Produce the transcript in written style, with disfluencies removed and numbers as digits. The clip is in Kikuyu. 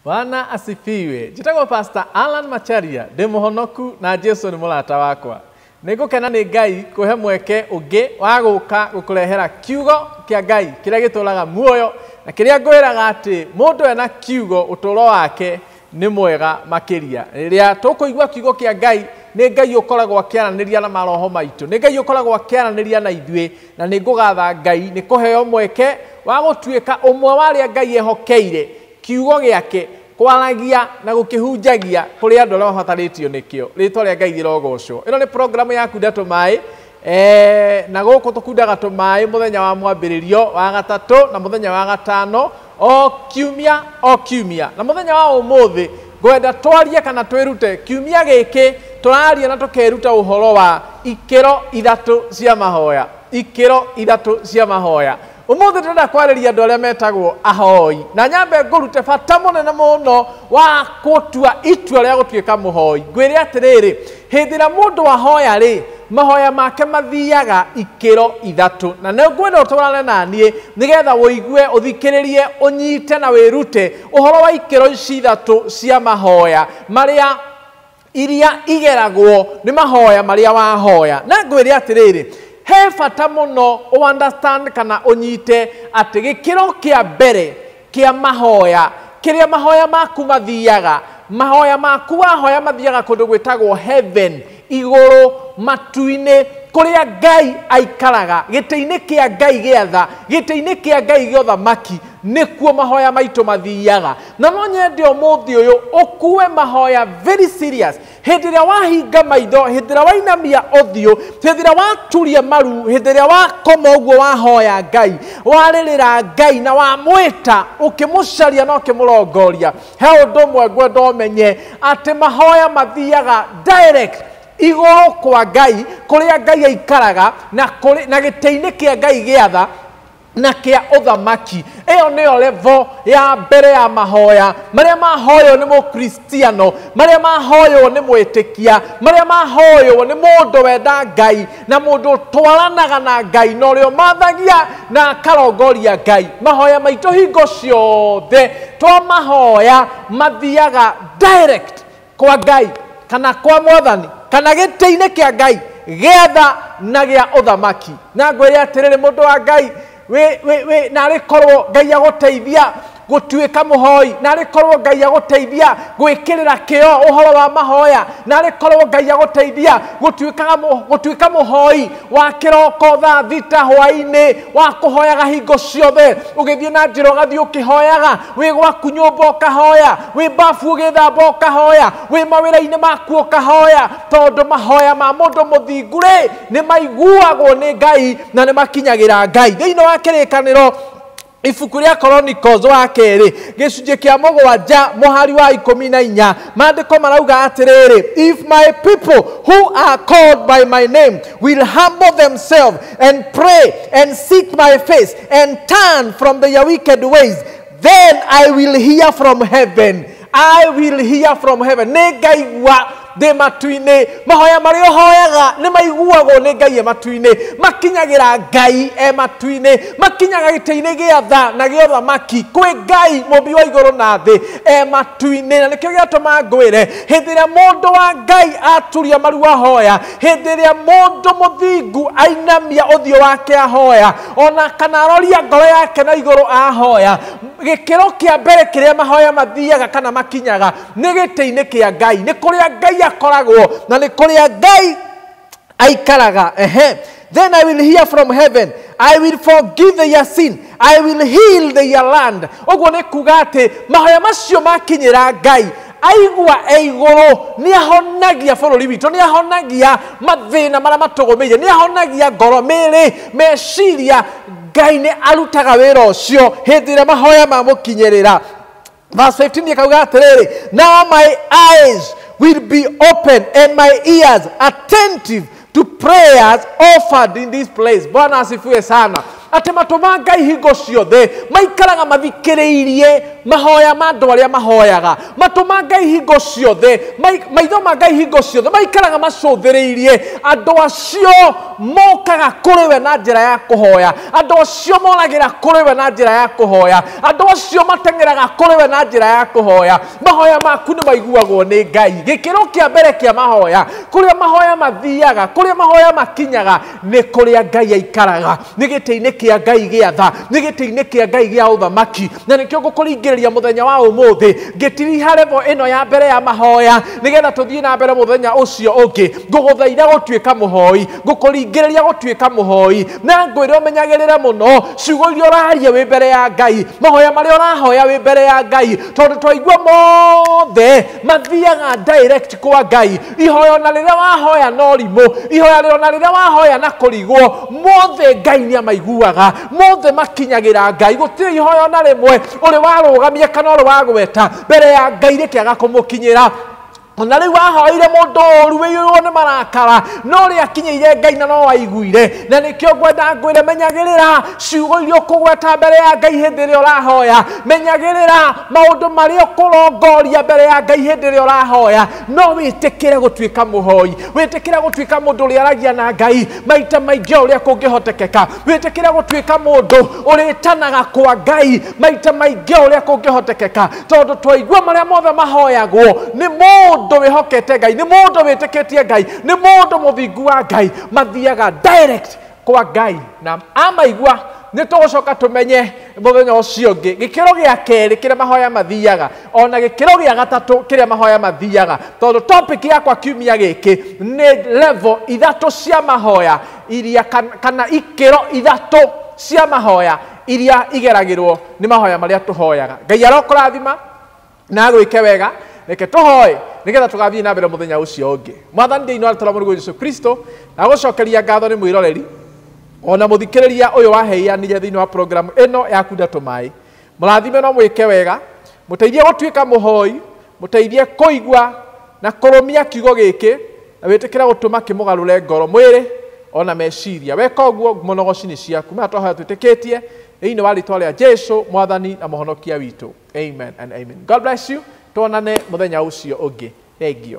Bwana asifiwe. Njĩtagwo Pastor Alan Macharia, ndĩ mũhonoku na Jesu nĩ mũrata wakwa. Nĩ ngũkena nĩ Ngai kũhe mweke ũngĩ wa gũka gũkũrehera kiugo kĩa Ngai kĩrĩa gĩtũraga muoyo na kĩrĩa ngwĩraga atĩ mũndũ ena kiugo ũtũũro wake nĩ mwega makĩria. Rĩrĩa tũkũigua kiugo kĩa Ngai, nĩ Ngai ũkoragwo akĩaranĩria na maroho maitũ, nĩ Ngai ũkoragwo akĩaranĩria na ithuĩ, na nĩ ngũgatha Ngai nĩ kũheo mweke wa gũtuĩka ũmwe wa arĩa Ngai ehokeire kiugo gĩake kwaragia na gũkĩhunjagia kũrĩ andũ arĩa mabatarĩtio nĩkĩo. Rĩtwa rĩa Ngai rĩrogocwo. Ĩno nĩ programu ya Kunda Tũmaĩ, na gũkũ tũkundaga tũmaĩ mũthenya wa mwambĩrĩrio wa gatatũ na mũthenya wa gatano o kiumia o kiumia. Na mũthenya wa ũmũthĩ ngwenda twarie kana twĩrute kiumia gĩkĩ tũraria na tũkeruta ũhoro wa ikĩro ithatũ cia mahoya. Ikĩro ithatũ cia mahoya. Ũmũthĩ ndĩrenda kwarĩria andũ arĩa metagwo ahoi, na nyambe ngũrute bata mũnene mũno wa gũtua itua rĩa gũtuĩka mũhoi. Ngwĩre atĩrĩrĩ, hĩndĩ ĩrĩa mũndũ ahoya rĩ, mahoya make mathiaga ikĩro ithatũ, na nĩ ngwenda ũtwarane na niĩ nĩgetha ũigue, ũthikĩrĩrie, ũnyite na wĩrute ũhoro wa ikĩro ici ithatũ cia mahoya marĩa iria igeragwo nĩ mahoya marĩa wahoya. Na ngwĩre atĩrĩrĩ, he bata mũno understand kana ũnyite atĩ gĩkĩro kĩa mbere kĩa mahoya kĩrĩa mahoya maku mathiaga, mahoya maku wahoya mathiaga kũndũ gwĩtagwo heaven, igũrũ matu-inĩ kũrĩa Ngai aikaraga, gĩtĩ-inĩ kĩa Ngai gĩa tha, gĩtĩ-inĩ kĩa Ngai gĩa ũthamaki, nĩkuo mahoya maitũ mathiaga. Na no nyende ũmũthĩ ũyũ ũkue mahoya very serious. Hĩndĩ ĩrĩa wahinga maitho, hĩndĩ ĩrĩa wainamia ũthiũ, hĩndĩ ĩrĩa waturia maru, hĩndĩ ĩrĩa wakoma ũguo wahoya Ngai, warĩrĩra Ngai na wamwĩta ũkĩmũcaria na ũkĩmũrongoria, he ũndũ ũmwe ngwenda ũmenye atĩ mahoya mathiaga direct igũrũ kwa Ngai, kũrĩa Ngai aikaraga, na gĩtĩ-inĩ kĩa Ngai gĩa tha na kĩa ũthamaki. Ĩyo nĩyo level ya mbere ya mahoya marĩa mahoywo nĩ mũkristiano, marĩa mahoywo nĩ mwĩtĩkia, marĩa mahoywo nĩ mũndũ wenda Ngai na mũndũ ũtwaranaga na Ngai na ũrĩa ũmathagia na akarongoria Ngai. Mahoya maitũ hingo ciothe twamahoya mathiaga direct kwa Ngai kana kwa Mwathani kana gĩtĩ-inĩ kĩa Ngai gĩa tha na gĩa ũthamaki. Na ngwĩre atĩrĩrĩ, mũndũ wa Ngai, wĩ narĩ korwo Ngai agũteithia gũtuĩka mũhoi, narĩ korwo Ngai agũteithia gwĩkĩrĩra kĩo ũhoro wa mahoya, narĩ korwo Ngai agũteithia gũtuĩka mũhoi wa kĩroko thaa thita hwaĩ-inĩ, wa kũhoyaga hingo ciothe, ũgĩthiĩ na njĩra ũgathiĩ ũkĩhoyaga, wĩ gwaku nyũmba ũkahoya, wĩ bafu ũgĩthamba ũkahoya, wĩ mawĩra-inĩ maku ũkahoya, tondũ mahoya ma mũndũ mũthingu rĩ nĩ maiguagwo nĩ Ngai na nĩ makinyagĩra Ngai. Thĩinĩ wa kĩrĩkanĩro ibuku rĩa Chronicles wa kerĩ gĩcunjĩ kĩa mũgwanja mũhari wa 14, maandĩko marauga atĩrĩrĩ, if my people who are called by my name will humble themselves and pray and seek my face and turn from their wicked ways, then I will hear from heaven. I will hear from heaven. Nĩ ngaigua ndĩ matu-inĩ. Mahoya marĩa ũhoyaga nĩ maiguagwo nĩ Ngai e matu-inĩ, makinyagĩra Ngai e matu-inĩ, makinyaga gĩtĩ-inĩ gĩa tha na gĩa ũthamaki kwĩ Ngai mũmbi wa igũrũ na thĩ e matu-inĩ. Na nĩkĩo gĩatũma ngwĩre, hĩndĩ ĩrĩa mũndũ wa Ngai aturia maru ahoya, hĩndĩ ĩrĩa mũndũ mũthingu ainamia ũthiũ wake ahoya, ona kana aroria ngoro yake na igũrũ ahoya, gĩkĩro kĩa mbere kĩrĩa mahoya mathiaga kana makinyaga nĩ gĩtĩ-inĩ kĩa Ngai, nĩ kũrĩa Ngai akoragwo na nĩ kũrĩa Ngai aikaraga. Then I will hear from heaven, I will forgive their sin, I will heal their land. Ũguo nĩ kuga atĩ mahoya macio makinyĩra Ngai, aigua e igũrũ, nĩ ahonagia bũrũri witũ, nĩ ahonagia mathĩna marĩa matũgũmĩire, nĩ ahonagia ngoro, mĩĩrĩ, meciria. Ngai nĩ arutaga wĩra ũcio hĩndĩ ĩrĩa mahoya mamũkinyĩrĩra. Verse 15 yakauga atĩrĩrĩ, now my eyes will be open and my ears attentive to prayers offered in this place. Bwana asifiwe sana. Atĩ matũ ma Ngai hingo ciothe maikaraga mathikĩrĩirie mahoya ma andũ arĩa mahoyaga. Matũ ma Ngai hingo ciothe, maitho ma Ngai hingo ciothe maikaraga macũthĩrĩirie andũ acio mokaga kũrĩ we na njĩra ya kũhoya, andũ acio moragĩra kũrĩ we na njĩra ya kũhoya, andũ acio mateng'eraga kũrĩ we na njĩra ya kũhoya. Mahoya maku nĩ maiguagwo nĩ Ngai. Gĩkĩro kĩa mbere kĩa mahoya, kũrĩa mahoya mathiaga, kũrĩa mahoya makinyaga, nĩ kũrĩa Ngai aikaraga, nĩ gĩtĩ-inĩ kĩa Ngai gĩa tha, nĩ gĩtĩ-inĩ kĩa Ngai gĩa ũthamaki. Na nĩkĩo ngũkũringĩrĩria mũthenya wa ũmũthĩ ngĩtiriha level ĩno ya mbere ya mahoya nĩgetha tũthiĩ na mbere mũthenya ũcio ũngĩ. Ngũgũthaitha gũtuĩka mũhoi, ngũkũringĩrĩria gũtuĩka mũhoi, na ngwĩre ũmenyagĩrĩre mũno ciugo iria ũraria wĩ mbere ya Ngai, mahoya marĩa ũrahoya wĩ mbere ya Ngai, tondũ twaigua mothe mathiaga direct kwa Ngai. Ihoya ona rĩrĩa wahoya na ũrimũ, ihoya ona rĩrĩa wahoya na kũrigwo, mothe Ngai nĩ amaiguaga, mothe makinyagĩra Ngai. Gũtirĩ ihoya ona rĩmwe ũrĩ warũgamia kana ũrĩ wagweta mbere ya Ngai rĩkĩaga kũmũkinyĩra. Ona rĩu wahoire mũndũ ũru wĩiyũirwo nĩ marakara, no rĩakinyĩire Ngai na no waiguire. Na nĩkĩo ngwenda ngwĩre, menyagĩrĩra ciugo iria ũkũgweta mbere ya Ngai hĩndĩ ĩrĩa ũrahoya, menyagĩrĩra maũndũ marĩa ũkũrongoria mbere ya Ngai hĩndĩ ĩrĩa ũrahoya. No wĩtĩkĩre gũtuĩka mũhoi, wĩtĩkĩre gũtuĩka mũndũ ũrĩa aragia na Ngai maita maingĩ o ũrĩa kũngĩhotekeka, wĩtĩkĩre gũtuĩka mũndũ ũrĩtanaga kwa Ngai maita maingĩ o ũrĩa kũngĩhotekeka, tondũ twaigua marĩa mothe mahoyagwo nĩ mũndũ wĩhokete Ngai, nĩ mũndũ wĩtĩkĩtie Ngai, nĩ mũndũ mũthingu wa Ngai, mathiaga direct kwa Ngai. Na amaigua nĩ tũgũcoka tũmenye mũthenya ũcio ũngĩ gĩkĩro gĩa kerĩ kĩrĩa mahoya mathiaga, ona gĩkĩro gĩa gatatũ kĩrĩa mahoya mathiaga, tondũ topic yakwa kiumia gĩkĩ nĩ level ithatũ cia mahoya iria kana ikĩro ithatũ cia mahoya iria igeragĩrwo nĩ mahoya marĩa tũhoyaga. Ngai arokũrathima na agwĩke wega. Reke tũhoe nĩgetha tũgathiĩ na mbere mũthenya ũcio ũngĩ. Mwathani thĩinĩ wa rĩtwa rĩa Mũrũguo Jesũ Kristo, na gũcokeria ngatho nĩ mwĩroreri ona mũthikĩrĩria ũyũ waheanire thĩinĩ wa program ĩno ya Kunda Tũmaĩ. Mũrathime no mwĩke wega, mũteithie gũtuĩka mũhoi, mũteithie kũigua na kũrũmia kiugo gĩkĩ, na wĩtĩkĩre gũtũma kĩmũgarũre ngoro, mwĩrĩ ona meciria. Weka ũguo ngumo nĩ ciaku. Maya twahoya twĩtĩkĩtie thĩinĩ wa rĩtwa rĩa Jesũ Mwathani na Mũhonokia witũ. Amen and amen. God bless you. Tuonane mũthenya ũcio ũngĩ. Thank you.